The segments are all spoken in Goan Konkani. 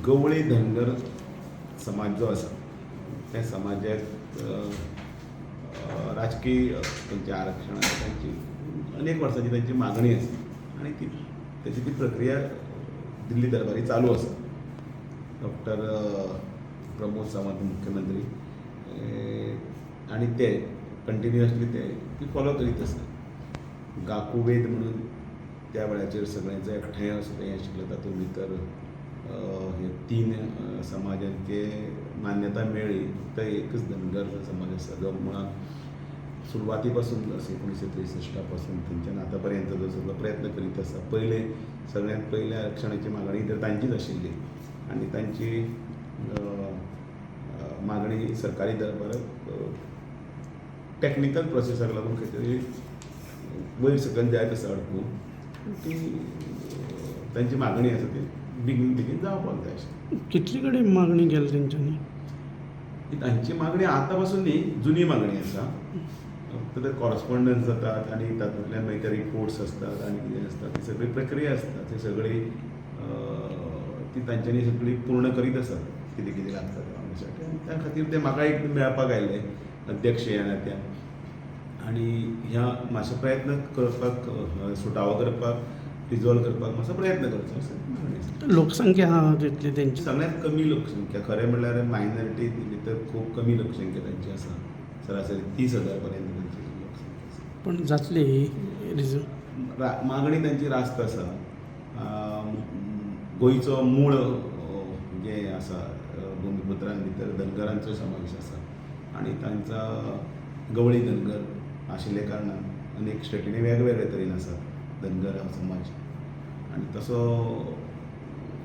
गवळी धनगर समाज जो आसा त्या समाजाक राजकीय तेंचें आरक्षण आसा, तांची अनेक वर्सांची तांची मागणी आसा आनी ती तेची ती प्रक्रिया दिल्ली दरबारी चालू आसा. डॉक्टर प्रमोद सावंत मुख्यमंत्री आनी ते कंटिन्युअसली ते ती फॉलो करीत आसा. गाकुवेद म्हणून त्या वेळाचेर सगळ्यांचो एकठांय असो हें आशिल्लें, तातूंत भितर हे तीन समाजांचे मान्यता मेळ्ळी. फक्त एकच धनगर समाज आसा जो मुळांत सुरवाती पासून 1963 पासून थंयच्यान आतां पर्यंत जो सगळो प्रयत्न करीत आसा. पयले सगळ्यांत पयले आरक्षणाची मागणी तर तांचीच आशिल्ली आनी तांची मागणी सरकारी दरबारात टॅक्निकल प्रोसेसाक लागून खंय तरी वयर सकयल जायत आसा अडकून. ती तांची मागणी आसा ती बेगीन बेगीन जावपाक जाय अशें. कितली कडेन मागणी केली तेंच्यांनी? ही तांची मागणी आतां पासून न्ही, जुनी मागणी आसा. फक्त ते कॉरस्पॉन्डन्स जातात आनी तातूंतल्यान मागीर ते रिपोर्ट्स आसतात आनी कितें आसता, ती सगळी प्रक्रिया आसता, ती सगळी ती तांच्यांनी सगळी पूर्ण करीत आसात, कितें कितें लागता तें मागणीसाठी. आनी त्या खातीर ते म्हाका एक मेळपाक आयिल्ले अध्यक्ष ह्या नात्यान आनी ह्या मातसो प्रयत्न करपाक, सुटावो करपाक, रिजॉल्व करपाक मातसो प्रयत्न करचो अशें मागणी आसा. लोकसंख्या आहा तितली तेंची? सगळ्यात कमी लोकसंख्या. खरें म्हणल्यार मायनॉरिटी भितर खूब कमी लोकसंख्या तांची आसा. सरासरी 30,000 पर्यंत तांची लोकसंख्या आसा. पण जातली ही रिजन? मागणी तांची रास्त आसा. गोंयचो मूळ जें आसा, भुमिपुत्रां भितर धनगरांचो समावेश आसा आनी तांचा गवळी धनगर आशिल्ल्या कारणान अनेक स्टेटींनी वेगवेगळे तरेन आसात धनगर हो समाज आनी तसो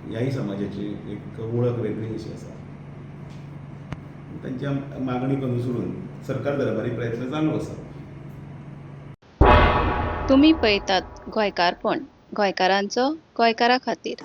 ह्याय समाजाची एक वळख वेगळी अशी आसा. तांच्या मागणीक अनुसरून सरकार दरबारी प्रयत्न चालू आसा. तुमी पळयतात गोंयकारपण, गोंयकारांचो गोंयकारा खातीर.